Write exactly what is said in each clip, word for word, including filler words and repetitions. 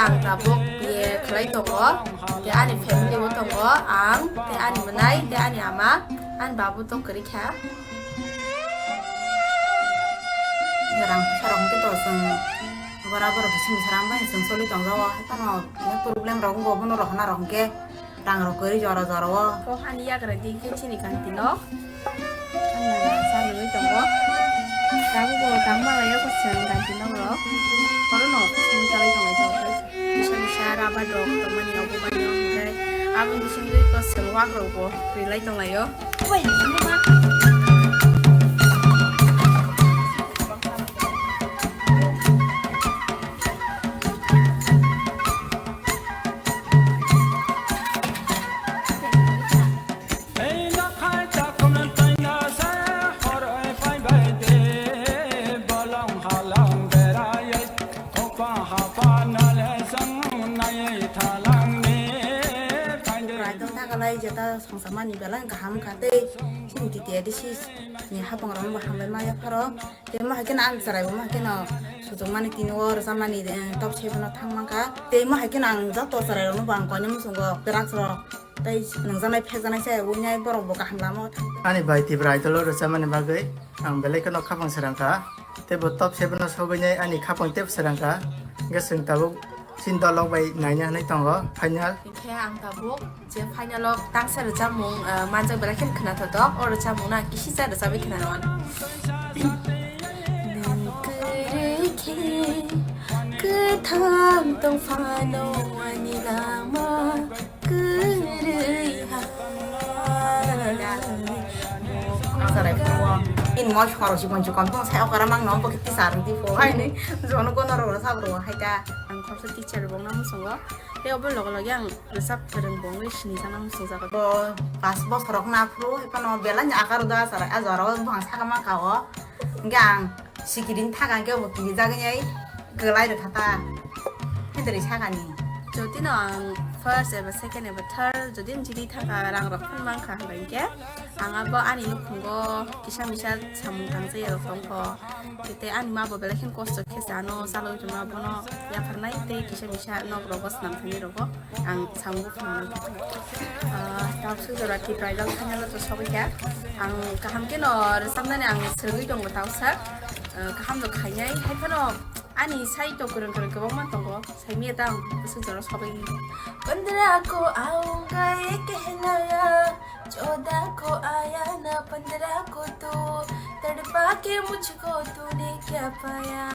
Ang tabuk B A khlai tongo, tei ani family bo tongo, ang tei ani mwnai tei ani ama, ani babu to kwrwi kha. Rang phaisa rok hwnkhe to chwng bora borok khe simi sara bai chwng choli tongjago, haphano problem rok wngkha, bono rohorna rok hwnkhe rang rok kwrwi jora jora o. Kok ani yagra di khe chini kanti nok. Ang nana sa nungwi tongo. Tabuk bo tang malai o kwchwng kanti nok rok. Oro no simi chalai tongo jora. Bisa bisa rabar rok tongmani obo bai no hwnkhe aboni bisingtwi kwchwng wak rok bo rilai tonglaio. Raidon thakalai jeta songsamani belai kaham kha tei chini T T A D C ni haphangrokno bo hambai ma yapharo. Tei mo hai kheno ang chwrai bo mo hai kheno suchukmani tini o rwchapmani, eh, top seven o thang mankha. Tei mo hai kheno ang joto chwrairokno bo ang koinwi muchungo drugs rok tei nungjaknai phekjaknai se winai borok bo kaham lama o thang. Ani bai Tipra Idol o rwchapmani bagwi ang belai kheno khapang srang kha. Tei bo top seven o sogwinai ani khapang teibo srang kha. Hwnkhe chwng tabuk chini dolok bai naina hinwi tongo final. Hinkhe ang tabuk je final o tangsa rwchapmung, ah, manjak belai kheno khwnathok tok. O rwchapmung no ang kisisa rwchapwi khwnanw. Nwng kwrwi khe kwthang tong phano ani lama kwrwi ha. Sarai phuo. In mo khoro si bonsi kon tong sai okara mang no bo kiti sar di pho hai ni. Jono kono ro sa bro hai ta. Ang khorsa teacher bong na musungo. Tei obo logo logi ang rwchap kwrwng bo wngwi sini sana muchungjago. Bo pas bosorok na phuru, hai phano belai ni akar da sarai, a jora o buphang saka ma ka o. Hingke ang sikiring thaka hingke bo kiri jagwi ai kwlai rwkha ta. Hindri sakani. Jodi no ang first eba second eba third jodi ang jidi thaka rang rok phano mankha hingke ang abo ani nukhungo kisa misa samung tangsa ya rok tongkho. Tei ani ma bo belai kheno kosto khe se ano chalogwi tongma bono yapharnai tei kisa misa nok rogo swnam thani rogo ang samung phano. Ah, tabuk jora Tipra Idol final o to sogwi kha. Ang kaham khe no rwchapnani ang swrwngwi tongo tabuksa. Ah, kaham no khainai hai phano ani sai to kwrwng kwrwng kwbangma tongo. Saimya ta ang bwswk jora sogwi. Pandra ko aunga ye kehnaya, choda ko aya na pandra ko tu, tadpa ke mujhko tune kya paya.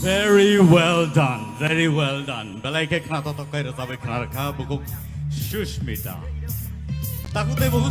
Very well done, very well done. Belai khe khna totok kai rwchabwi khna rwkha bukhuk Sushmita. Takhuk tei bukhuk